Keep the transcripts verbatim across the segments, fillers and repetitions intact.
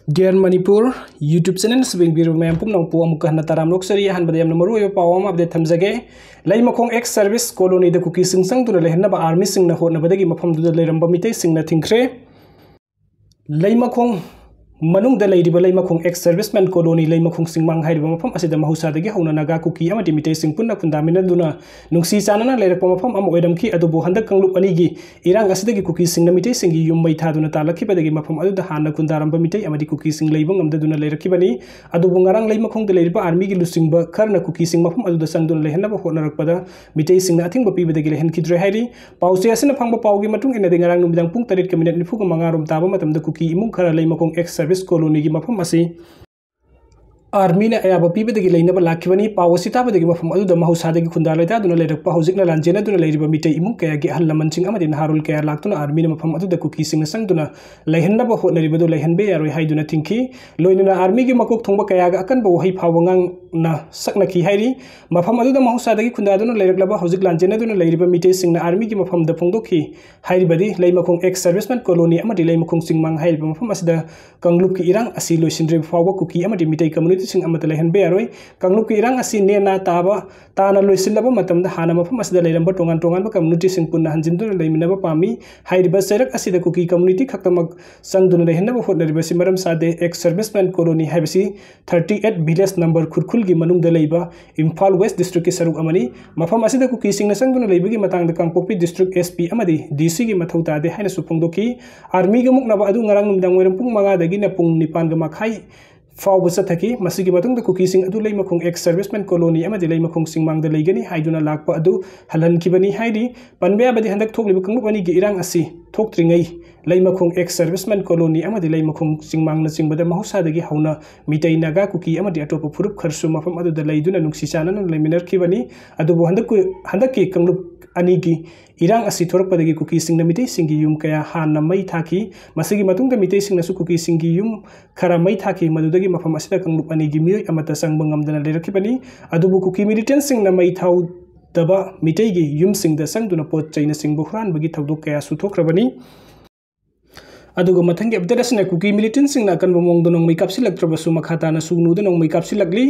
ꯒ꯭ꯌꯥꯟ Manipur YouTube channel ꯑꯁꯤ ꯌꯦꯡꯕꯤꯔꯤꯕ ꯃꯌꯥꯝ ꯄꯨꯝꯅꯃꯛꯄꯨ ꯑꯃꯨꯛꯀ ꯍꯟꯅ ꯇꯔꯥꯝꯅ ꯑꯣꯛꯆꯔꯤ꯫ ꯑꯍꯥꯟꯕꯗ ꯌꯥꯝꯅ ꯃꯔꯨꯑꯣꯏꯕ ꯄꯥꯎ ꯑꯃ ꯑꯞꯗꯦꯠ ꯊꯝꯖꯒꯦ꯫ ꯂꯩꯃꯈꯣꯡ ꯑꯦꯛꯁ ꯁꯔꯚꯤꯁ ꯀꯣꯂꯣꯅꯤꯗ ꯀꯨꯀꯤꯁꯤꯡ ꯆꯪꯗꯨꯅ ꯂꯩꯍꯟꯅꯕ ꯑꯥꯔꯃꯤꯁꯤꯡꯅ ꯍꯣꯠꯅꯕꯗꯒꯤ ꯃꯐꯝꯗꯨꯗ ꯂꯩꯔꯝꯕ ꯃꯤꯇꯩꯁꯤꯡꯅ ꯊꯤꯡꯈ꯭ꯔꯦ꯫ ꯂꯩꯃꯈꯣꯡ ꯃꯅꯨꯡꯗ ꯂꯩꯔꯤꯕ ꯂꯩꯃꯈꯣꯡ ꯑꯦꯛꯁ ꯁꯔꯚꯤꯁꯃꯦꯟ ꯀꯣꯂꯣꯅꯤ ꯂꯩꯃꯈꯣꯡ ꯆꯤꯡꯃꯥꯡ ꯍꯥꯏꯔꯤꯕ ꯃꯐꯝ ꯑꯁꯤꯗ ꯃꯍꯧꯁꯥꯗꯒꯤ ꯍꯧꯅ ꯅꯥꯒꯥ, ꯀꯨꯀꯤ ꯑꯃꯗꯤ ꯃꯤꯇꯩꯁꯤꯡ ꯄꯨꯟꯅ ꯈꯨꯟꯗꯥꯃꯤꯟꯅꯗꯨꯅ ꯅꯨꯡꯁꯤ ꯆꯥꯟꯅꯅ ꯂꯩꯔꯛꯄ ꯃꯐꯝ ꯑꯃ ꯑꯣꯏꯔꯝꯈꯤ꯫ ꯑꯗꯨꯕꯨ ꯍꯟꯗꯛ ꯀꯥꯡꯂꯨꯞ ꯑꯅꯤꯒꯤ ꯏꯔꯥꯡ ꯑꯁꯤꯗꯒꯤ ꯀꯨꯀꯤꯁꯤꯡꯅ ꯃꯤꯇꯩꯁꯤꯡꯒꯤ ꯌꯨꯝ ꯃꯩ ꯊꯥꯗꯨꯅ ꯇꯥꯜꯂꯛꯈꯤꯕꯗꯒꯤ ꯃꯐꯝ ꯑꯗꯨꯗ ꯍꯥꯟꯅ ꯈꯨꯟꯗꯥꯔꯝꯕ ꯃꯤꯇꯩ ꯑꯃꯗꯤ ꯀꯨꯀꯤꯁꯤꯡ ꯂꯩꯕ ꯉꯝꯗꯗꯨꯅ ꯂꯩꯔꯛꯈꯤꯕꯅꯤ꯫ ꯑꯗꯨꯕꯨ ꯉꯔꯥꯡ ꯂꯩꯃꯈꯣꯡꯗ ꯂꯩꯔꯤꯕ ꯑꯥꯔꯃꯤꯒꯤ ꯂꯨꯆꯤꯡꯕ ꯈꯔꯅ ꯀꯨꯀꯤꯁꯤꯡ ꯃꯐꯝ ꯑꯗꯨꯗ ꯆꯪꯗꯨꯅ ꯂꯩꯍꯟꯅꯕ ꯍꯣꯠꯅꯔꯛꯄꯗ ꯃꯤꯇꯩꯁꯤꯡꯅ ꯑꯊꯤꯡꯕ ꯄꯤꯕꯗꯒꯤ ꯂꯩꯍꯟꯈꯤꯗ꯭ꯔꯦ ꯍꯥꯏꯔꯤ꯫ ꯄꯥꯎꯆꯦ ꯑꯁꯤꯅ ꯐꯪꯕ ꯄꯥꯎꯒꯤ ꯃꯇꯨꯡ ꯏꯟꯅꯗꯤ ꯉꯔꯥꯡ ꯅꯨꯃꯤꯗꯥꯡ ꯄꯨꯡ ꯇꯔꯦꯠꯀ ꯃꯤꯅꯤꯠ ꯅꯤꯐꯨꯒ ꯃꯉꯥ ꯔꯣꯝ ꯇꯥꯕ ꯃꯇꯝꯗ ꯀꯨꯀꯤ ꯏꯃꯨꯡ ꯈꯔ ꯂꯩꯃꯈꯣꯡ ꯑꯦꯛꯁ ꯁꯔꯚꯤꯁ ꯀꯣꯂꯣꯅꯤꯒꯤ ꯃꯐꯝ ꯑꯁꯤ ꯑꯥꯔꯃꯤꯅ ꯑꯌꯥꯕ ꯄꯤꯕꯗꯒꯤ ꯂꯩꯅꯕ ꯂꯥꯛꯈꯤꯕꯅꯤ꯫ ꯄꯥꯎ ꯑꯁꯤ ꯇꯥꯕꯗꯒꯤ ꯃꯐꯝ ꯑꯗꯨꯗ ꯃꯍꯧꯁꯥꯗꯒꯤ ꯈꯨꯟꯗꯥ ꯂꯩꯇꯥꯗꯨꯅ ꯂꯩꯔꯛꯄ, ꯍꯧꯖꯤꯛꯅ ꯂꯥꯟꯖꯦꯟꯅꯗꯨꯅ ꯂꯩꯔꯤꯕ ꯃꯤꯇꯩ ꯏꯃꯨꯡ ꯀꯌꯥꯒꯤ ꯑꯍꯜ ꯂꯃꯟꯁꯤꯡ ꯑꯃꯗꯤ ꯅꯍꯥꯔꯣꯜ ꯀꯌꯥ ꯂꯥꯛꯇꯨꯅ ꯑꯥꯔꯃꯤꯅ ꯃꯐꯝ ꯑꯗꯨꯗ ꯀꯨꯀꯤꯁꯤꯡꯅ ꯆꯪꯗꯨꯅ ꯂꯩꯍꯟꯅꯕ ꯍꯣꯠꯅꯔꯤꯕꯗꯨ ꯂꯩꯍꯟꯕ ꯌꯥꯔꯣꯏ ꯍꯥꯏꯗꯨꯅ ꯊꯤꯡꯈꯤ꯫ ꯂꯣꯏꯅꯅ ꯑꯥꯔꯃꯤꯒꯤ ꯃꯀꯣꯛ ꯊꯣꯡꯕ ꯀꯌꯥꯒ ꯑꯀꯟꯕ ꯋꯥꯍꯩ ꯐꯥꯎꯕ ꯉꯥꯡꯅ ꯁꯛꯅꯈꯤ ꯍꯥꯏꯔꯤ꯫ ꯃꯐꯝ ꯑꯗꯨꯗ ꯃꯍꯧꯁꯥꯗꯒꯤ ꯈꯨꯟꯗꯥꯗꯨꯅ ꯂꯩꯔꯛꯂꯕ, ꯍꯧꯖꯤꯛ ꯂꯥꯟꯖꯦꯟꯅꯗꯨꯅ ꯂꯩꯔꯤꯕ ꯃꯤꯇꯩꯁꯤꯡꯅ ꯑꯥꯔꯃꯤꯒꯤ ꯃꯐꯝꯗ ꯐꯣꯡꯗꯣꯛꯈꯤ꯫ ꯍꯥꯏꯔꯤꯕꯗꯤ ꯂꯩꯃꯈꯣꯡ ꯑꯦꯛꯁ ꯁꯔꯚꯤꯁꯃꯦꯟ ꯀꯣꯂꯣꯅꯤ ꯑꯃꯗꯤ ꯂꯩꯃꯈꯣꯡ ꯆꯤꯡꯃꯥꯡ ꯍꯥꯏꯔꯤꯕ ꯃꯐꯝ ꯑꯁꯤꯗ ꯀꯥꯡꯂꯨꯞꯀꯤ ꯏꯔꯥꯡ ꯑꯁꯤ ꯂꯣꯏꯁꯤꯟꯗ꯭ꯔꯤꯕ ꯐꯥꯎꯕ ꯀꯨꯀꯤ ꯑꯃꯗꯤ ꯃꯤꯇꯩ ꯀꯝꯃꯨꯅꯤꯇꯤꯁꯤꯡ ꯑꯃꯠꯇ ꯂꯩꯍꯟꯕ ꯌꯥꯔꯣꯏ꯫ ꯀꯥꯡꯂꯨꯞꯀꯤ ꯏꯔꯥꯡ ꯑꯁꯤ ꯅꯦꯅꯥ ꯇꯥꯕ ꯇꯥꯅ ꯂꯣꯏꯁꯤꯜꯂꯕ ꯃꯇꯝꯗ ꯍꯥꯟꯅ ꯃꯐꯝ ꯑꯁꯤꯗ ꯂꯩꯔꯝꯕ ꯇꯣꯉꯥꯟ ꯇꯣꯉꯥꯟꯕ ꯀꯝꯃꯨꯅꯤꯇꯤꯁꯤꯡ ꯄꯨꯟꯅ ꯍꯟꯖꯤꯟꯗꯨꯅ ꯂꯩꯃꯤꯟꯅꯕ ꯄꯥꯝꯃꯤ꯫ ꯍꯥꯏꯔꯤꯕ ꯆꯩꯔꯛ ꯑꯁꯤꯗ ꯀꯨꯀꯤ ꯀꯝꯃꯨꯅꯤꯇꯤ ꯈꯛꯇꯃꯛ ꯆꯪꯗꯨꯅ ꯂꯩꯍꯟꯅꯕ ꯍꯣꯠꯅꯔꯤꯕꯁꯤ ꯃꯔꯝ ꯆꯥꯗꯦ꯫ ꯑꯦꯛꯁ ꯁꯔꯚꯤꯁꯃꯦꯟ ꯀꯣꯂꯣꯅꯤ ꯍꯥꯏꯕꯁꯤ ꯊꯥꯔꯇꯤ ꯑꯩꯠ ꯚꯤꯂꯦꯖ ꯅꯝꯕꯔ ꯈꯨꯔꯈꯨꯜꯒꯤ ꯃꯅꯨꯡꯗ ꯂꯩꯕ ꯏꯝꯐꯥꯜ ꯋꯦꯁ ꯗꯤꯁꯇ꯭ꯔꯤꯛꯀꯤ ꯁꯔꯨꯛ ꯑꯃꯅꯤ꯫ ꯃꯐꯝ ꯑꯁꯤꯗ ꯀꯨꯀꯤꯁꯤꯡꯅ ꯆꯪꯗꯨꯅ ꯂꯩꯕꯒꯤ ꯃꯇꯥꯡꯗ ꯀꯥꯡꯄꯣꯛꯄꯤ ꯗꯤꯁꯇ꯭ꯔꯤꯛ ꯑꯦꯁ ꯄꯤ ꯑꯃꯗꯤ ꯗꯤ ꯁꯤꯒꯤ ꯃꯊꯧ ꯇꯥꯗꯦ ꯍꯥꯏꯅꯁꯨ ꯐꯣꯡꯗꯣꯛꯈꯤ꯫ ꯑꯥꯔꯃꯤꯒ ꯃꯨꯛꯅꯕ ꯑꯗꯨ ꯉꯔꯥꯡ ꯅꯨꯃꯤꯗꯥꯡ ꯋꯥꯏꯔꯝ ꯄꯨꯡ ꯃꯉꯥꯗꯒꯤꯅ ꯄꯨꯡ ꯅꯤꯄꯥꯟꯒ ꯃꯈꯥꯏ ꯐꯥꯎꯕ ꯆꯠꯊꯈꯤ꯫ ꯃꯁꯤꯒꯤ ꯃꯇꯨꯡꯗ ꯀꯨꯀꯤꯁꯤꯡ ꯑꯗꯨ ꯂꯩꯃꯈꯣꯡ ꯑꯦꯛꯁ ꯁꯔꯚꯤꯁꯃꯦꯟ ꯀꯣꯂꯣꯅꯤ ꯑꯃꯗꯤ ꯂꯩꯃꯈꯣꯡ ꯆꯤꯡꯃꯥꯡꯗ ꯂꯩꯒꯅꯤ ꯍꯥꯏꯗꯨꯅ ꯂꯥꯛꯄ ꯑꯗꯨ ꯍꯜꯍꯟꯈꯤꯕꯅꯤ ꯍꯥꯏꯔꯤ꯫ ꯄꯟꯕ ꯌꯥꯕꯗꯤ, ꯍꯟꯗꯛ ꯊꯣꯛꯂꯤꯕ ꯀꯥꯡꯂꯨꯞ ꯑꯅꯤꯒꯤ ꯏꯔꯥꯡ ꯑꯁꯤ ꯊꯣꯛꯇ꯭ꯔꯤꯉꯩ ꯂꯩꯃꯈꯣꯡ ꯑꯦꯛꯁ ꯁꯔꯚꯤꯁꯃꯦꯟ ꯀꯣꯂꯣꯅꯤ ꯑꯃꯗꯤ ꯂꯩꯃꯈꯣꯡ ꯆꯤꯡꯃꯥꯡꯅꯆꯤꯡꯕꯗ ꯃꯍꯧꯁꯥꯗꯒꯤ ꯍꯧꯅ ꯃꯤꯇꯩ, ꯅꯥꯒꯥ, ꯀꯨꯀꯤ ꯑꯃꯗꯤ ꯑꯇꯣꯞꯄ ꯐꯨꯔꯨꯞ ꯈꯔꯁꯨ ꯃꯐꯝ ꯑꯗꯨꯗ ꯂꯩꯗꯨꯅ ꯅꯨꯡꯁꯤ ꯆꯥꯟꯅꯅ ꯂꯩꯃꯤꯟꯅꯔꯛꯈꯤꯕꯅꯤ꯫ ꯑꯗꯨꯕꯨ ꯍꯟꯗꯛ, ꯍꯟꯗꯛꯀꯤ ꯀꯥꯡꯂꯨꯞ ꯑꯅꯤꯒꯤ ꯏꯔꯥꯡ ꯑꯁꯤ ꯊꯣꯔꯛꯄꯗꯒꯤ ꯀꯨꯀꯤꯁꯤꯡꯅ ꯃꯤꯇꯩꯁꯤꯡꯒꯤ ꯌꯨꯝ ꯀꯌꯥ ꯍꯥꯟꯅ ꯃꯩ ꯊꯥꯈꯤ꯫ ꯃꯁꯤꯒꯤ ꯃꯇꯨꯡꯗ ꯃꯤꯇꯩꯁꯤꯡꯅꯁꯨ ꯀꯨꯀꯤꯁꯤꯡꯒꯤ ꯌꯨꯝ ꯈꯔ ꯃꯩ ꯊꯥꯈꯤ꯫ ꯃꯗꯨꯗꯒꯤ ꯃꯐꯝ ꯑꯁꯤꯗ ꯀꯥꯡꯂꯨꯞ ꯑꯅꯤꯒꯤ ꯃꯤꯑꯣꯏ ꯑꯃꯠꯇ ꯆꯪꯕ ꯉꯝꯗꯅ ꯂꯩꯔꯛꯈꯤꯕꯅꯤ꯫ ꯑꯗꯨꯕꯨ ꯀꯨꯀꯤ ꯃꯤꯂꯤꯇꯦꯟꯁꯤꯡꯅ ꯃꯩ ꯊꯥꯎꯗꯕ ꯃꯤꯇꯩꯒꯤ ꯌꯨꯝꯁꯤꯡꯗ ꯆꯪꯗꯨꯅ ꯄꯣꯠ ꯆꯩꯅꯆꯤꯡꯕ ꯍꯨꯔꯥꯟꯕꯒꯤ ꯊꯧꯗꯣꯛ ꯀꯌꯥꯁꯨ ꯊꯣꯛꯈ꯭ꯔꯕꯅꯤ꯫ ꯑꯗꯨꯒ ꯃꯊꯪꯒꯤ ꯑꯞꯗꯦꯠ ꯑꯁꯤꯅ ꯀꯨꯀꯤ ꯃꯤꯂꯤꯇꯦꯟꯁꯤꯡꯅ ꯑꯀꯟꯕ ꯃꯑꯣꯡꯗ ꯅꯣꯡꯃꯩ ꯀꯥꯞꯁꯤꯜꯂꯛꯇ꯭ꯔꯕꯁꯨ ꯃꯈꯥ ꯇꯥꯅ ꯁꯨꯒꯅꯨꯗ ꯅꯣꯡꯃꯩ ꯀꯥꯞꯁꯤꯜꯂꯛꯂꯤ꯫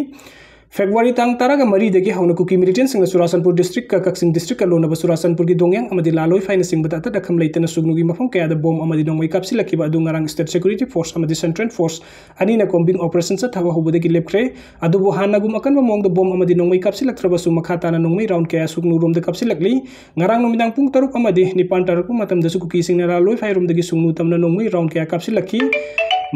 ꯐꯦꯕ꯭ꯔꯨꯋꯥꯔꯤ ꯇꯥꯡ ꯇꯔꯥꯒ ꯃꯔꯤꯗꯒꯤ ꯍꯧꯅ ꯀꯨꯀꯤ ꯃꯤꯂꯤꯇꯦꯟꯁꯤꯡꯅ ꯆꯨꯔꯥꯆꯥꯟꯄꯨꯔ ꯗꯤꯁꯇ꯭ꯔꯤꯛꯀ ꯀꯛꯆꯤꯡ ꯗꯤꯁꯇ꯭ꯔꯤꯛꯀ ꯂꯣꯟꯅꯕ ꯆꯨꯔꯥꯆꯥꯟꯄꯨꯔꯒꯤ ꯗꯣꯡꯌꯥꯡ ꯑꯃꯗꯤ ꯂꯥꯂꯣꯏꯐꯥꯏꯅꯆꯤꯡꯕꯗ ꯑꯇꯠ ꯑꯈꯝ ꯂꯩꯇꯅ ꯁꯨꯒꯅꯨꯒꯤ ꯃꯐꯝ ꯀꯌꯥꯗ ꯕꯣꯝ ꯑꯃꯗꯤ ꯅꯣꯡꯃꯩ ꯀꯥꯞꯁꯤꯜꯂꯛꯈꯤꯕ ꯑꯗꯨ ꯉꯔꯥꯡ ꯁ꯭ꯇꯦꯠ ꯁꯦꯀ꯭ꯌꯨꯔꯤꯇꯤ ꯐꯣꯔꯁ ꯑꯃꯗꯤ ꯁꯦꯟꯇ꯭ꯔꯦꯜ ꯐꯣꯔꯁ ꯑꯅꯤꯅ ꯀꯣꯝꯕꯤꯡ ꯑꯣꯄꯔꯦꯁꯟ ꯆꯠꯊꯕ ꯍꯧꯕꯗꯒꯤ ꯂꯦꯞꯈ꯭ꯔꯦ꯫ ꯑꯗꯨꯕꯨ ꯍꯥꯟꯅꯒꯨꯝ ꯑꯀꯟꯕ ꯃꯑꯣꯡꯗ ꯕꯣꯝ ꯑꯃꯗꯤ ꯅꯣꯡꯃꯩ ꯀꯥꯞꯁꯤꯜꯂꯛꯇ꯭ꯔꯕꯁꯨ ꯃꯈꯥ ꯇꯥꯅ ꯅꯣꯡꯃꯩ ꯔꯥꯎꯟ ꯀꯌꯥ ꯁꯨꯒꯅꯨꯔꯣꯝꯗ ꯀꯥꯞꯁꯤꯜꯂꯛꯂꯤ꯫ ꯉꯔꯥꯡ ꯅꯨꯃꯤꯗꯥꯡ ꯄꯨꯡ ꯇꯔꯨꯛ ꯑꯃꯗꯤ ꯅꯤꯄꯥꯟ ꯇꯥꯔꯛꯄ ꯃꯇꯝꯗꯁꯨ ꯀꯨꯀꯤꯁꯤꯡꯅ ꯂꯥꯂꯣꯏꯐꯥꯏꯔꯣꯝꯗꯒꯤ ꯁꯨꯒꯅꯨ ꯇꯝꯅ ꯅꯣꯡꯃꯩ ꯔꯥꯎꯟ ꯀꯌꯥ ꯀꯥꯞꯁꯤꯜꯂꯛꯈꯤ꯫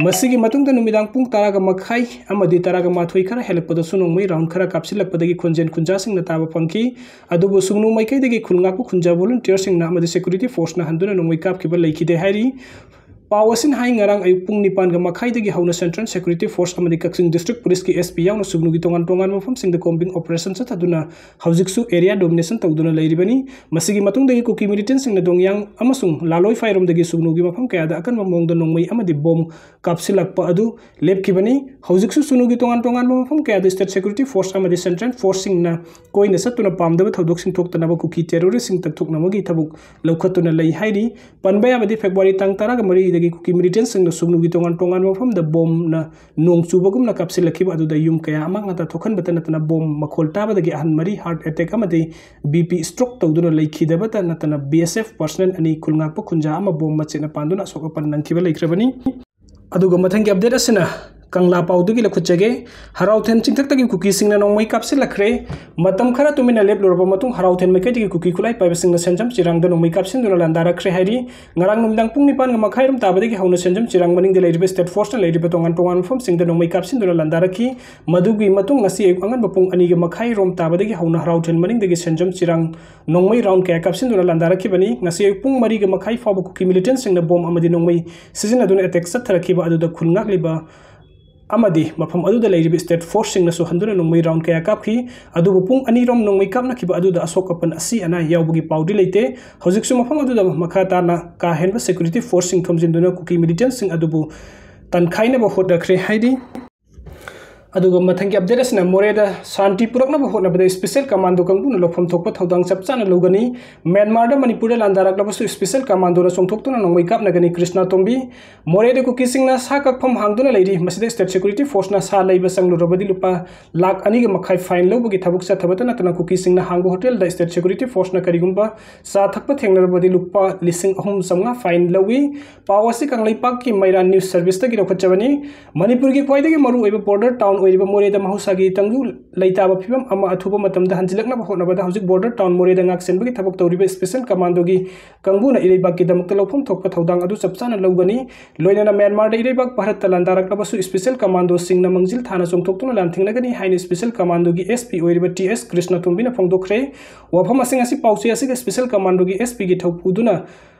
ꯃꯁꯤꯒꯤ ꯃꯇꯨꯡꯗ ꯅꯨꯃꯤꯗꯥꯡ ꯄꯨꯡ ꯇꯔꯥꯒ ꯃꯈꯥꯏ ꯑꯃꯗꯤ ꯇꯔꯥꯒ ꯃꯥꯊꯣꯏ ꯈꯔ ꯍꯦꯜꯂꯛꯄꯗꯁꯨ ꯅꯣꯡꯃꯩ ꯔꯥꯎꯟ ꯈꯔ ꯀꯥꯞꯁꯤꯜꯂꯛꯄꯗꯒꯤ ꯈꯣꯟꯖꯦꯜ ꯈꯨꯟꯖꯥꯁꯤꯡꯅ ꯇꯥꯕ ꯐꯪꯈꯤ꯫ ꯑꯗꯨꯕꯨ ꯁꯨꯒꯅꯨ ꯃꯥꯏꯀꯩꯗꯒꯤ ꯈꯨꯜ ꯉꯥꯛꯄ ꯈꯨꯟꯖꯥ ꯚꯣꯂꯨꯟꯇꯤꯌꯔꯁꯤꯡꯅ ꯑꯃꯗꯤ ꯁꯦꯀ꯭ꯌꯨꯔꯤꯇꯤ ꯐꯣꯔꯁꯅ ꯍꯟꯗꯨꯅ ꯅꯣꯡꯃꯩ ꯀꯥꯞꯈꯤꯕ ꯂꯩꯈꯤꯗꯦ ꯍꯥꯏꯔꯤ꯫ ꯄꯥꯎ ꯑꯁꯤꯅ ꯍꯥꯏ, ꯉꯔꯥꯡ ꯑꯌꯨꯛ ꯄꯨꯡ ꯅꯤꯄꯥꯟꯒ ꯃꯈꯥꯏꯗꯒꯤ ꯍꯧꯅ ꯁꯦꯟꯇ꯭ꯔꯦꯜ ꯁꯦꯀ꯭ꯌꯨꯔꯤꯇꯤ ꯐꯣꯔꯁ ꯑꯃꯗꯤ ꯀꯛꯆꯤꯡ ꯗꯤꯁꯇ꯭ꯔꯤꯛ ꯄꯨꯂꯤꯁꯀꯤ S P ꯌꯥꯎꯅ ꯁꯨꯒꯅꯨꯒꯤ ꯇꯣꯉꯥꯟ ꯇꯣꯉꯥꯟꯕ ꯃꯐꯝꯁꯤꯡꯗ ꯀꯣꯝꯕꯤꯡ ꯑꯣꯄꯔꯦꯁꯟ ꯆꯠꯊꯗꯨꯅ ꯍꯧꯖꯤꯛꯁꯨ ꯑꯦꯔꯤꯌꯥ ꯗꯣꯃꯤꯅꯦꯁꯟ ꯇꯧꯗꯨꯅ ꯂꯩꯔꯤꯕꯅꯤ꯫ ꯃꯁꯤꯒꯤ ꯃꯇꯨꯡꯗꯒꯤ ꯀꯨꯀꯤ ꯃꯤꯂꯤꯇꯦꯟꯁꯤꯡꯅ ꯗꯣꯡꯌꯥꯡ ꯑꯃꯁꯨꯡ ꯂꯥꯂꯣꯏꯐꯥꯏꯔꯣꯝꯗꯒꯤ ꯁꯨꯒꯅꯨꯒꯤ ꯃꯐꯝ ꯀꯌꯥꯗ ꯑꯀꯟꯕ ꯃꯑꯣꯡꯗ ꯅꯣꯡꯃꯩ ꯑꯃꯗꯤ ꯕꯣꯝ ꯀꯥꯞꯁꯤꯜꯂꯛꯄ ꯑꯗꯨ ꯂꯦꯞꯈꯤꯕꯅꯤ꯫ ꯍꯧꯖꯤꯛꯁꯨ ꯁꯨꯒꯅꯨꯒꯤ ꯇꯣꯉꯥꯟ ꯇꯣꯉꯥꯟꯕ ꯃꯐꯝ ꯀꯌꯥꯗ ꯁ꯭ꯇꯦꯠ ꯁꯦꯀ꯭ꯌꯨꯔꯤꯇꯤ ꯐꯣꯔꯁ ꯑꯃꯗꯤ ꯁꯦꯟꯇ꯭ꯔꯦꯜ ꯐꯣꯔꯁꯁꯤꯡꯅ ꯀꯣꯏꯅ ꯆꯠꯇꯨꯅ ꯄꯥꯝꯗꯕ ꯊꯧꯗꯣꯛꯁꯤꯡ ꯊꯣꯛꯇꯅꯕ ꯀꯨꯀꯤ ꯇꯦꯔꯣꯔꯤꯁꯁꯤꯡ ꯇꯛꯊꯣꯛꯅꯕꯒꯤ ꯊꯕꯛ ꯂꯧꯈꯠꯇꯨꯅ ꯂꯩ ꯍꯥꯏꯔꯤ꯫ ꯄꯟꯕ ꯌꯥꯕꯗꯤ, ꯐꯦꯕ꯭ꯔꯨꯋꯥꯔꯤ ꯇꯥꯡ ꯇꯔꯥꯒ ꯃꯔꯤꯗꯒꯤ ꯀꯨꯀꯤ ꯃꯤꯂꯤꯇꯦꯟꯁꯤꯡꯅ ꯁꯨꯒꯅꯨꯒꯤ ꯇꯣꯉꯥꯟ ꯇꯣꯉꯥꯟꯕ ꯃꯐꯝꯗ ꯕꯣꯝꯅ ꯅꯣꯡ ꯆꯨꯕꯒꯨꯝꯅ ꯀꯥꯞꯁꯤꯜꯂꯛꯈꯤꯕ ꯑꯗꯨꯗ ꯌꯨꯝ ꯀꯌꯥ ꯑꯃꯥꯡ ꯑꯇꯥ ꯊꯣꯛꯍꯟꯕꯇ ꯅꯠꯇꯅ ꯕꯣꯝ ꯃꯈꯣꯜ ꯇꯥꯕꯗꯒꯤ ꯑꯍꯟ ꯃꯔꯤ ꯍꯥꯔꯠ ꯑꯦꯇꯦꯛ ꯑꯃꯗꯤ B P ꯁ꯭ꯇ꯭ꯔꯣꯛ ꯇꯧꯗꯨꯅ ꯂꯩꯈꯤꯗꯕꯇ ꯅꯠꯇꯅ B S F ꯄꯔꯁꯅꯦꯜ ꯑꯅꯤ, ꯈꯨꯜ ꯉꯥꯛꯄ ꯈꯨꯟꯖꯥ ꯑꯃ ꯕꯣꯝ ꯃꯆꯦꯠꯅ ꯄꯥꯟꯗꯨꯅ ꯑꯁꯣꯛ ꯑꯄꯟ ꯅꯪꯈꯤꯕ ꯂꯩꯈ꯭ꯔꯕꯅꯤ꯫ ꯑꯗꯨꯒ ꯃꯊꯪꯒꯤ ꯑꯞꯗꯦꯠ ꯑꯁꯤꯅ ꯀꯪꯂꯥ ꯄꯥꯎꯗꯒꯤ ꯂꯧꯈꯠꯆꯒꯦ꯫ ꯍꯔꯥꯎꯊꯦꯟ ꯆꯤꯡꯊꯛꯇꯒꯤ ꯀꯨꯀꯤꯁꯤꯡꯅ ꯅꯣꯡꯃꯩ ꯀꯥꯞꯁꯤꯜꯂꯛꯈ꯭ꯔꯦ꯫ ꯃꯇꯝ ꯈꯔ ꯇꯨꯃꯤꯟꯅ ꯂꯦꯞꯂꯨꯔꯕ ꯃꯇꯨꯡ ꯍꯔꯥꯎꯊꯦꯟ ꯃꯥꯏꯀꯩꯗꯒꯤ ꯀꯨꯀꯤ ꯈꯨꯠꯂꯥꯏ ꯄꯥꯏꯕꯁꯤꯡꯅ ꯁꯦꯟꯖꯝ ꯆꯤꯔꯥꯡꯗ ꯅꯣꯡꯃꯩ ꯀꯥꯞꯁꯤꯟꯗꯨꯅ ꯂꯥꯟꯗꯥꯔꯛꯈ꯭ꯔꯦ ꯍꯥꯏꯔꯤ꯫ ꯉꯔꯥꯡ ꯅꯨꯃꯤꯗꯥꯡ ꯄꯨꯡ ꯅꯤꯄꯥꯟꯒ ꯃꯈꯥꯏꯔꯣꯝ ꯇꯥꯕꯗꯒꯤ ꯍꯧꯅ ꯁꯦꯟꯖꯝ ꯆꯤꯔꯥꯡ ꯃꯅꯤꯡꯗ ꯂꯩꯔꯤꯕ ꯁ꯭ꯇꯦꯠ ꯐꯣꯔꯁꯅ ꯂꯩꯔꯤꯕ ꯇꯣꯉꯥꯟ ꯇꯣꯉꯥꯟꯕ ꯃꯐꯝꯁꯤꯡꯗ ꯅꯣꯡꯃꯩ ꯀꯥꯞꯁꯤꯟꯗꯨꯅ ꯂꯥꯟꯗꯥꯔꯛꯈꯤ꯫ ꯃꯗꯨꯒꯤ ꯃꯇꯨꯡ ꯉꯁꯤ ꯑꯌꯨꯛ ꯑꯉꯟꯕ ꯄꯨꯡ ꯑꯅꯤꯒ ꯃꯈꯥꯏꯔꯣꯝ ꯇꯥꯕꯗꯒꯤ ꯍꯧꯅ ꯍꯔꯥꯎꯊꯦꯟ ꯃꯅꯤꯡꯗꯒꯤ ꯁꯦꯟꯖꯝ ꯆꯤꯔꯥꯡ ꯅꯣꯡꯃꯩ ꯔꯥꯎꯟ ꯀꯌꯥ ꯀꯥꯞꯁꯤꯟꯗꯨꯅ ꯂꯥꯟꯗꯥꯔꯛꯈꯤꯕꯅꯤ꯫ ꯉꯁꯤ ꯑꯌꯨꯛ ꯄꯨꯡ ꯃꯔꯤꯒ ꯃꯈꯥꯏ ꯐꯥꯎꯕ ꯀꯨꯀꯤ ꯃꯤꯂꯤꯇꯦꯟꯁꯤꯡꯅ ꯕꯣꯝ ꯑꯃꯗꯤ ꯅꯣꯡꯃꯩ ꯁꯤꯖꯤꯟꯅꯗꯨꯅ ꯑꯦꯇꯦꯛ ꯆꯠꯊꯔꯛꯈꯤꯕ ꯑꯗꯨꯗ ꯈꯨꯜ ꯉꯥꯛꯂꯤꯕ ꯑꯃꯗꯤ ꯃꯐꯝ ꯑꯗꯨꯗ ꯂꯩꯔꯤꯕ ꯁ꯭ꯇꯦꯠ ꯐꯣꯔꯁꯁꯤꯡꯅꯁꯨ ꯍꯟꯗꯨꯅ ꯅꯣꯡꯃꯩ ꯔꯥꯎꯟ ꯀꯌꯥ ꯀꯥꯞꯈꯤ꯫ ꯑꯗꯨꯕꯨ ꯄꯨꯡ ꯑꯅꯤꯔꯣꯝ ꯅꯣꯡꯃꯩ ꯀꯥꯞꯅꯈꯤꯕ ꯑꯗꯨꯗ ꯑꯁꯣꯛ ꯑꯄꯟ ꯑꯁꯤ ꯑꯅꯥ ꯌꯥꯎꯕꯒꯤ ꯄꯥꯎꯗꯤ ꯂꯩꯇꯦ꯫ ꯍꯧꯖꯤꯛꯁꯨ ꯃꯐꯝ ꯑꯗꯨꯗ ꯃꯈꯥ ꯇꯥꯅ ꯀꯥ ꯍꯦꯟꯕ ꯁꯦꯀ꯭ꯌꯨꯔꯤꯇꯤ ꯐꯣꯔꯁꯁꯤꯡ ꯊꯣꯝꯖꯤꯟꯗꯨꯅ ꯀꯨꯀꯤ ꯃꯤꯂꯤꯇꯦꯟꯁꯤꯡ ꯑꯗꯨꯕꯨ ꯇꯥꯟꯈꯥꯏꯅꯕ ꯍꯣꯠꯅꯈ꯭ꯔꯦ ꯍꯥꯏꯔꯤ꯫ ꯑꯗꯨꯒ ꯃꯊꯪꯒꯤ ꯑꯞꯗꯦꯠ ꯑꯁꯤꯅ ꯃꯣꯔꯦꯗ ꯁꯥꯟꯇꯤ ꯄꯨꯔꯛꯅꯕ ꯍꯣꯠꯅꯕꯗ ꯁ꯭ꯄꯦꯁꯦꯜ ꯀꯃꯥꯟꯗꯣ ꯀꯥꯡꯕꯨꯅ ꯂꯧꯐꯝ ꯊꯣꯛꯄ ꯊꯧꯗꯥꯡ ꯆꯞ ꯆꯥꯅ ꯂꯧꯒꯅꯤ꯫ ꯃ꯭ꯌꯥꯟꯃꯥꯔꯗ ꯃꯅꯤꯄꯨꯔꯗ ꯂꯥꯟꯗꯥꯔꯛꯂꯕꯁꯨ ꯁ꯭ꯄꯦꯁꯦꯜ ꯀꯃꯥꯟꯗꯣꯅ ꯆꯣꯡꯊꯣꯛꯇꯨꯅ ꯅꯣꯡꯃꯩ ꯀꯥꯞꯅꯒꯅꯤ꯫ ꯀ꯭ꯔꯤꯁꯅ ꯇꯣꯝꯕꯤ꯫ ꯃꯣꯔꯦꯗ ꯀꯨꯀꯤꯁꯤꯡꯅ ꯁꯥ ꯀꯛꯐꯝ ꯍꯥꯡꯗꯨꯅ ꯂꯩꯔꯤ꯫ ꯃꯁꯤꯗ ꯁ꯭ꯇꯦꯠ ꯁꯦꯀ꯭ꯌꯨꯔꯤꯇꯤ ꯐꯣꯔꯁꯅ ꯁꯥ ꯂꯩꯕ ꯆꯪꯂꯨꯔꯕꯗꯤ ꯂꯨꯄꯥ ꯂꯥꯈ ꯑꯅꯤꯒ ꯃꯈꯥꯏ ꯐꯥꯏꯟ ꯂꯧꯕꯒꯤ ꯊꯕꯛ ꯆꯠꯊꯕꯇ ꯅꯠꯇꯅ ꯀꯨꯀꯤꯁꯤꯡꯅ ꯍꯥꯡꯕ ꯍꯣꯇꯦꯜꯗ ꯁ꯭ꯇꯦꯠ ꯁꯦꯀ꯭ꯌꯨꯔꯤꯇꯤ ꯐꯣꯔꯁꯅ ꯀꯔꯤꯒꯨꯝꯕ ꯆꯥ ꯊꯛꯄ ꯊꯦꯡꯅꯔꯕꯗꯤ ꯂꯨꯄꯥ ꯂꯤꯁꯤꯡ ꯑꯍꯨꯝ ꯆꯥꯝꯃꯉꯥ ꯐꯥꯏꯟ ꯂꯧꯏ꯫ ꯄꯥꯎ ꯑꯁꯤ ꯀꯪꯂꯩꯄꯥꯛꯀꯤ ꯃꯩꯔꯥ ꯅ꯭ꯌꯨꯁ ꯁꯔꯚꯤꯁꯇꯒꯤ ꯂꯧꯈꯠꯆꯕꯅꯤ꯫ ꯃꯅꯤꯄꯨꯔꯒꯤ ꯈ꯭ꯋꯥꯏꯗꯒꯤ ꯃꯔꯨꯑꯣꯏꯕ ꯕꯣꯔꯗꯔ ꯇꯥꯎꯟ ꯑꯣꯏꯔꯤꯕ ꯃꯣꯔꯦꯗ ꯃꯍꯧꯁꯥꯒꯤ ꯇꯪꯗꯨ ꯂꯩꯇꯥꯕ ꯐꯤꯕꯝ ꯑꯃ ꯑꯊꯨꯕ ꯃꯇꯝꯗ ꯍꯟꯖꯤꯜꯂꯛꯅꯕ ꯍꯣꯠꯅꯕꯗ ꯍꯧꯖꯤꯛ ꯕꯣꯔꯗꯔ ꯇꯥꯎꯟ ꯃꯣꯔꯦꯗ ꯉꯥꯛꯁꯦꯟꯕꯒꯤ ꯊꯕꯛ ꯇꯧꯔꯤꯕ ꯁ꯭ꯄꯦꯁꯦꯜ ꯀꯃꯥꯟꯗꯣꯒꯤ ꯀꯥꯡꯕꯨꯅ ꯏꯔꯩꯕꯥꯛꯀꯤꯗꯃꯛꯇ ꯂꯧꯐꯝ ꯊꯣꯛꯄ ꯊꯧꯗꯥꯡ ꯑꯗꯨ ꯆꯞ ꯆꯥꯅ ꯂꯧꯒꯅꯤ꯫ ꯂꯣꯏꯅꯅ ꯃ꯭ꯌꯥꯟꯃꯥꯔꯗ ꯏꯔꯩꯕꯥꯛ ꯚꯥꯔꯠꯇ ꯂꯥꯟꯗꯥꯔꯛꯂꯕꯁꯨ ꯁ꯭ꯄꯦꯁꯦꯜ ꯀꯃꯥꯟꯗꯣꯁꯤꯡꯅ ꯃꯥꯡꯖꯤꯜ ꯊꯥꯅ ꯆꯣꯡꯊꯣꯛꯇꯨꯅ ꯂꯥꯟꯊꯦꯡꯅꯒꯅꯤ ꯍꯥꯏꯅ ꯁ꯭ꯄꯦꯁꯦꯜ ꯀꯃꯥꯟꯗꯣꯒꯤ ꯑꯦꯁ ꯄꯤ ꯑꯣꯏꯔꯤꯕ ꯇꯤ ꯑꯦꯁ ꯀ꯭ꯔꯤꯁꯅꯇꯣꯝꯕꯤꯅ ꯐꯣꯡꯗꯣꯛꯈ꯭ꯔꯦ꯫ ꯋꯥꯐꯝ ꯑꯁꯤꯡ ꯑꯁꯤ ꯄꯥꯎꯆꯦ ꯑꯁꯤꯒꯤ ꯁ꯭ꯄꯦꯁꯦꯜ ꯀꯃꯥꯟꯗꯣꯒꯤ ꯑꯦꯁ ꯄꯤꯒꯤ ꯊꯧꯄꯨꯗꯨꯅ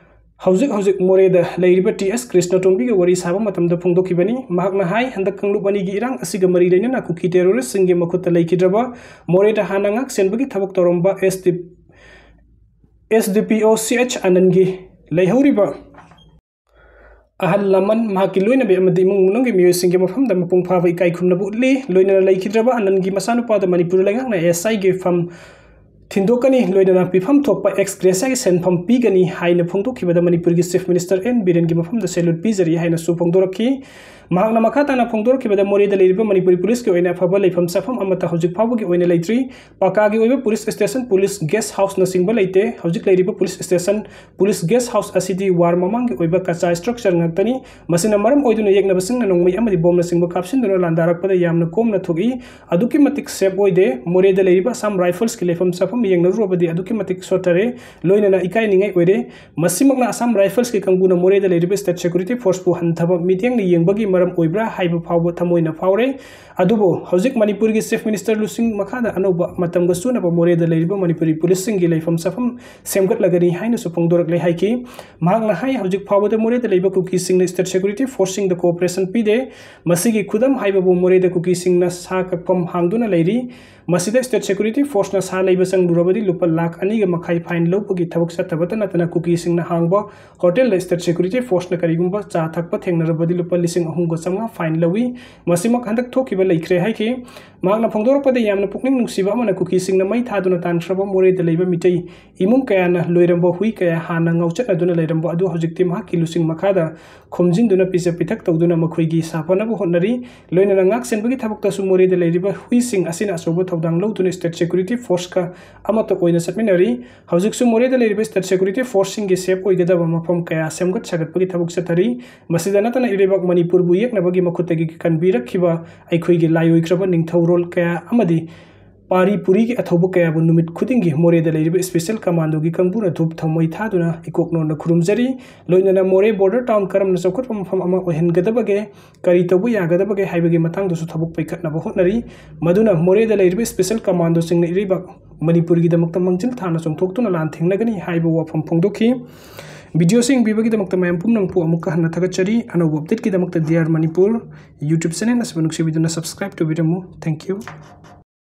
ꯍꯧꯖꯤꯛ ꯍꯧꯖꯤꯛ ꯃꯣꯔꯦꯗ ꯂꯩꯔꯤꯕ ꯇꯤ ꯑꯦꯁ ꯀ꯭ꯔꯤꯁꯅꯇꯣꯝꯕꯤꯒ ꯋꯥꯔꯤ ꯁꯥꯕ ꯃꯇꯝꯗ ꯐꯣꯡꯗꯣꯛꯈꯤꯕꯅꯤ꯫ ꯃꯍꯥꯛꯅ ꯍꯥꯏ, ꯍꯟꯗꯛ ꯀꯥꯡꯂꯨꯞ ꯑꯅꯤꯒꯤ ꯏꯔꯥꯡ ꯑꯁꯤꯒ ꯃꯔꯤ ꯂꯩꯅꯅ ꯀꯨꯀꯤ ꯇꯦꯔꯣꯔꯤꯁꯁꯤꯡꯒꯤ ꯃꯈꯨꯠꯇ ꯂꯩꯈꯤꯗ꯭ꯔꯕ ꯃꯣꯔꯦꯗ ꯍꯥꯟꯅ ꯉꯥꯛ ꯁꯦꯟꯕꯒꯤ ꯊꯕꯛ ꯇꯧꯔꯝꯕ ꯑꯦꯁ ꯗꯤ, ꯑꯦꯁ ꯗꯤ ꯄꯤ ꯑꯣ ꯁꯤ ꯑꯩꯆ ꯑꯅꯟꯒꯤ ꯂꯩꯍꯧꯔꯤꯕ ꯑꯍꯜ ꯂꯃꯟ, ꯃꯍꯥꯛꯀꯤ ꯂꯣꯏꯅꯕꯤ ꯑꯃꯗꯤ ꯏꯃꯨꯡ ꯃꯅꯨꯡꯒꯤ ꯃꯤꯑꯣꯏꯁꯤꯡꯒꯤ ꯃꯐꯝꯗ ꯃꯄꯨꯡ ꯐꯥꯕ ꯏꯀꯥꯏ ꯈꯨꯝꯅꯕ ꯎꯠꯂꯤ꯫ ꯂꯣꯏꯅꯅ ꯂꯩꯈꯤꯗ꯭ꯔꯕ ꯑꯅꯟꯒꯤ ꯃꯆꯥꯅꯨꯄꯥꯗ ꯃꯅꯤꯄꯨꯔ ꯂꯩꯉꯥꯛꯅ ꯑꯦꯁ ꯑꯥꯏꯒꯤ ꯐꯝ ꯊꯤꯟꯗꯣꯛꯀꯅꯤ, ꯂꯣꯏꯅꯅ ꯄꯤꯐꯝ ꯊꯣꯛꯄ ꯑꯦꯛꯁ ꯒ꯭ꯔꯦꯁꯤꯌꯥꯒꯤ ꯁꯦꯟꯐꯝ ꯄꯤꯒꯅꯤ ꯍꯥꯏꯅ ꯐꯣꯡꯗꯣꯛꯈꯤꯕꯗ ꯃꯅꯤꯄꯨꯔꯒꯤ ꯆꯤꯐ ꯃꯤꯅꯤꯁꯇꯔ ꯑꯦꯟ ꯕꯤꯔꯦꯟꯒꯤ ꯃꯐꯝꯗ ꯁꯦꯂꯨꯠ ꯄꯤꯖꯔꯤ ꯍꯥꯏꯅꯁꯨ ꯐꯣꯡꯗꯣꯔꯛꯈꯤ꯫ ꯃꯍꯥꯛꯅ ꯃꯈꯥ ꯇꯥꯅ ꯐꯣꯡꯗꯣꯔꯛꯈꯤꯕꯗ ꯃꯣꯔꯦꯗ ꯂꯩꯔꯤꯕ ꯃꯅꯤꯄꯨꯔꯤ ꯄꯨꯂꯤꯁꯀꯤ ꯑꯣꯏꯅ ꯑꯐꯕ ꯂꯩꯐꯝ ꯆꯥꯐꯝ ꯑꯃꯠꯇ ꯍꯧꯖꯤꯛ ꯐꯥꯎꯕꯒꯤ ꯑꯣꯏꯅ ꯂꯩꯇ꯭ꯔꯤ꯫ ꯄꯥꯀꯥꯒꯤ ꯑꯣꯏꯕ ꯄꯨꯂꯤꯁ ꯁ꯭ꯇꯦꯁꯟ, ꯄꯨꯂꯤꯁ ꯒꯦꯁ ꯍꯥꯎꯁꯅꯆꯤꯡꯕ ꯂꯩꯇꯦ꯫ ꯍꯧꯖꯤꯛ ꯂꯩꯔꯤꯕ police station, police guest house ꯑꯁꯤꯗꯤ ꯋꯥꯔ ꯃꯃꯥꯡꯒꯤ ꯑꯣꯏꯕ ꯀꯆꯥ ꯁ꯭ꯇ꯭ꯔꯛꯆꯔ ꯉꯥꯛꯇꯅꯤ꯫ ꯃꯁꯤꯅ ꯃꯔꯝ ꯑꯣꯏꯗꯨꯅ ꯌꯦꯛꯅꯕꯁꯤꯡꯅ ꯅꯣꯡꯃꯩ ꯑꯃꯗꯤ ꯕꯣꯝꯅꯆꯤꯡꯕ ꯀꯥꯞꯁꯤꯟꯗꯨꯅ ꯂꯥꯟꯗꯥꯔꯛꯄꯗ ꯌꯥꯝꯅ ꯀꯣꯝꯅ ꯊꯣꯛꯏ꯫ ꯑꯗꯨꯛꯀꯤ ꯃꯇꯤꯛ ꯁꯦꯐ ꯑꯣꯏꯗꯦ꯫ ꯃꯣꯔꯦꯗ ꯂꯩꯔꯤꯕ ꯑꯁꯥꯝ ꯔꯥꯏꯐꯜꯁꯀꯤ ꯂꯩꯐꯝ ꯆꯥꯐꯝ ꯌꯦꯡꯅꯔꯨꯔꯕꯗꯤ ꯑꯗꯨꯛꯀꯤ ꯃꯇꯤꯛ ꯁꯣꯠꯊꯔꯦ, ꯂꯣꯏꯅꯅ ꯏꯀꯥꯏꯅꯤꯡꯉꯥꯏ ꯑꯣꯏꯔꯦ꯫ ꯃꯁꯤꯃꯛꯅ ꯑꯁꯥꯝ ꯔꯥꯏꯐꯜꯁꯀꯤ ꯀꯥꯡꯕꯨꯅ ꯃꯣꯔꯦꯗ ꯂꯩꯔꯤꯕ ꯁ꯭ꯇꯦꯠ ꯁꯦꯀ꯭ꯌꯨꯔꯤꯇꯤ ꯐꯣꯔꯁꯄꯨ ꯍꯟꯊꯕ ꯃꯤꯠꯌꯦꯡꯅ ꯌꯦꯡꯕꯒꯤ ꯃꯔꯝ ꯑꯣꯏꯕ꯭ꯔꯥ ꯍꯥꯏꯕ ꯐꯥꯎꯕ ꯊꯃꯣꯏꯅ ꯐꯥꯎꯔꯦ꯫ ꯑꯗꯨꯕꯨ ꯍꯧꯖꯤꯛ ꯃꯅꯤꯄꯨꯔꯒꯤ ꯆꯤꯐ ꯃꯤꯅꯤꯁꯇꯔ ꯂꯨꯆꯤꯡ ꯃꯈꯥꯗ ꯑꯅꯧꯕ ꯃꯇꯝꯒ ꯆꯨꯅꯕ ꯃꯣꯔꯦꯗ ꯂꯩꯔꯤꯕ ꯃꯅꯤꯄꯨꯔꯤ ꯄꯨꯂꯤꯁꯁꯤꯡꯒꯤ ꯂꯩꯐꯝ ꯆꯥꯐꯝ ꯁꯦꯝꯒꯠꯂꯒꯅꯤ ꯍꯥꯏꯅꯁꯨ ꯐꯣꯡꯗꯣꯔꯛꯂꯦ ꯍꯥꯏꯈꯤ꯫ ꯃꯍꯥꯛꯅ ꯍꯥꯏ, ꯍꯧꯖꯤꯛ ꯐꯥꯎꯕꯗ ꯃꯣꯔꯦꯗ ꯂꯩꯕ ꯀꯨꯀꯤꯁꯤꯡꯅ ꯁ꯭ꯇꯦꯠ ꯁꯦꯀ꯭ꯌꯨꯔꯤꯇꯤ ꯐꯣꯔꯁꯁꯤꯡꯗ ꯀꯣꯑꯣꯄꯔꯦꯁꯟ ꯄꯤꯗꯦ꯫ ꯃꯁꯤꯒꯤ ꯈꯨꯗꯝ ꯍꯥꯏꯕꯕꯨ ꯃꯣꯔꯦꯗ ꯀꯨꯀꯤꯁꯤꯡꯅ ꯁꯥ ꯀꯛꯐꯝ ꯍꯥꯡꯗꯨꯅ ꯂꯩꯔꯤ꯫ ꯃꯁꯤꯗ state security forceꯅ ꯁꯥ ꯂꯩꯕ ꯆꯪꯂꯨꯔꯕꯗꯤ ꯂꯨꯄꯥ ꯂꯥꯈ ꯑꯅꯤꯒ ꯃꯈꯥꯏ fine ꯂꯧꯕꯒꯤ ꯊꯕꯛ ꯆꯠꯊꯕꯇ ꯅꯠꯇꯅ ꯀꯨꯀꯤꯁꯤꯡꯅ ꯍꯥꯡꯕ ꯍꯣꯇꯦꯜꯗ state security forceꯅ ꯀꯔꯤꯒꯨꯝꯕ ꯆꯥ ꯊꯛꯄ ꯊꯦꯡꯅꯔꯕꯗꯤ ꯂꯨꯄꯥ ꯂꯤꯁꯤꯡ ꯑꯍꯨꯝꯒ ꯆꯥꯝꯃꯉꯥ fine ꯂꯧꯏ꯫ ꯃꯁꯤꯃꯛ ꯍꯟꯗꯛ ꯊꯣꯛꯈꯤꯕ ꯂꯩꯈ꯭ꯔꯦ ꯍꯥꯏꯈꯤ꯫ ꯃꯍꯥꯛꯅ ꯐꯣꯡꯗꯣꯔꯛꯄꯗ ꯌꯥꯝꯅ ꯄꯨꯛꯅꯤꯡ ꯅꯨꯡꯁꯤꯕ ꯑꯃꯅ ꯀꯨꯀꯤꯁꯤꯡꯅ ꯃꯩ ꯊꯥꯗꯨꯅ ꯇꯥꯟꯈ꯭ꯔꯕ ꯃꯣꯔꯦꯗ ꯂꯩꯕ ꯃꯤꯇꯩ ꯏꯃꯨꯡ ꯀꯌꯥꯅ ꯂꯣꯏꯔꯝꯕ ꯍꯨꯏ ꯀꯌꯥ ꯍꯥꯟꯅ ꯉꯥꯎꯆꯠꯅꯗꯨꯅ ꯂꯩꯔꯝꯕ ꯑꯗꯨ ꯍꯧꯖꯤꯛꯇꯤ ꯃꯍꯥꯛꯀꯤ ꯂꯨꯆꯤꯡ ꯃꯈꯥꯗ ꯈꯣꯝꯖꯤꯟꯗꯨꯅ ꯄꯤꯖ ꯄꯤꯊꯛ ꯇꯧꯗꯨꯅ ꯃꯈꯣꯏꯒꯤ ꯁꯥꯐꯅꯕ ꯍꯣꯠꯅꯔꯤ꯫ ꯂꯣꯏꯅꯅ ꯉꯥꯛ ꯁꯦꯟꯕꯒꯤ ꯊꯕꯛꯇꯁꯨ ꯃꯣꯔꯦꯗ ꯂꯩꯔꯤꯕ ꯍꯨꯏꯁꯤꯡ ꯑꯁꯤꯅ ꯑꯆꯧꯕ ꯊꯧꯗꯥꯡ ꯂꯧꯗꯨꯅ state security forceꯀ ꯑꯃꯠꯇ ꯑꯣꯏꯅ ꯆꯠꯃꯤꯟꯅꯔꯤ꯫ ꯍꯧꯖꯤꯛꯁꯨ ꯃꯣꯔꯦꯗ ꯂꯩꯔꯤꯕ state security forceꯁꯤꯡꯒꯤ safe ꯑꯣꯏꯒꯗꯕ ꯃꯐꯝ ꯀꯌꯥ ꯁꯦꯝꯒꯠ ꯁꯥꯒꯠꯄꯒꯤ ꯊꯕꯛ ꯆꯠꯊꯔꯤ꯫ ꯃꯁꯤꯗ ꯅꯠꯇꯅ ꯏꯔꯩꯕꯥꯛ ꯃꯅꯤꯄꯨꯔꯕꯨ ꯌꯦꯛꯅꯕꯒꯤ ꯃꯈꯨꯠꯇꯒꯤ ꯀꯟꯕꯤꯔꯛꯈꯤꯕ ꯑꯩꯈꯣꯏꯒꯤ ꯂꯥꯏꯑꯣꯏꯈ꯭ꯔꯕ ꯅꯤꯡꯊꯧꯔꯣꯜ ꯀꯌꯥ ꯑꯃꯗꯤ ꯄꯥꯔꯤ ꯄꯨꯔꯤꯒꯤ ꯑꯊꯧꯕ ꯀꯌꯥꯕꯨ ꯅꯨꯃꯤꯠ ꯈꯨꯗꯤꯡꯒꯤ ꯃꯣꯔꯦꯗ ꯂꯩꯔꯤꯕ special commandoꯒꯤ ꯀꯥꯡꯕꯨꯅ ꯙꯨꯞ ꯊꯥꯎꯃꯩ ꯊꯥꯗꯨꯅ ꯏꯀꯣꯛ ꯅꯣꯟꯅ ꯈꯨꯔꯨꯝꯖꯔꯤ꯫ ꯂꯣꯏꯅꯅ ꯃꯣꯔꯦ border town ꯀꯔꯝꯅ ꯆꯥꯎꯈꯠꯄ ꯃꯐꯝ ꯑꯃ ꯑꯣꯏꯍꯟꯒꯗꯕꯒꯦ, ꯀꯔꯤ ꯇꯧꯕ ꯌꯥꯒꯗꯕꯒꯦ ꯍꯥꯏꯕꯒꯤ ꯃꯇꯥꯡꯗꯁꯨ ꯊꯕꯛ ꯄꯥꯏꯈꯠꯅꯕ ꯍꯣꯠꯅꯔꯤ꯫ ꯃꯗꯨꯅ ꯃꯣꯔꯦꯗ ꯂꯩꯔꯤꯕ special commandoꯁꯤꯡꯅ ꯏꯔꯩꯕꯥꯛ ꯃꯅꯤꯄꯨꯔꯒꯤꯗꯃꯛꯇ ꯃꯥꯡꯖꯤꯜ ꯊꯥꯅ ꯆꯣꯡꯊꯣꯛꯇꯨꯅ ꯂꯥꯟ ꯊꯦꯡꯅꯒꯅꯤ ꯍꯥꯏꯕ ꯋꯥꯐꯝ ꯐꯣꯡꯗꯣꯛꯈꯤ꯫ Videoꯁꯤ ꯌꯦꯡꯕꯤꯕꯒꯤꯗꯃꯛꯇ ꯃꯌꯥꯝ ꯄꯨꯝꯅꯃꯛꯄꯨ ꯑꯃꯨꯛꯀ ꯍꯟꯅ ꯊꯥꯒꯠꯆꯔꯤ꯫ ꯑꯅꯧꯕ updateꯀꯤꯗꯃꯛꯇ D R Manipur YouTube channel ꯑꯁꯤꯕꯨ ꯅꯨꯡꯁꯤꯕꯤꯗꯨꯅ subscribe ꯇꯧꯕꯤꯔꯝꯃꯨ꯫ Thank you꯫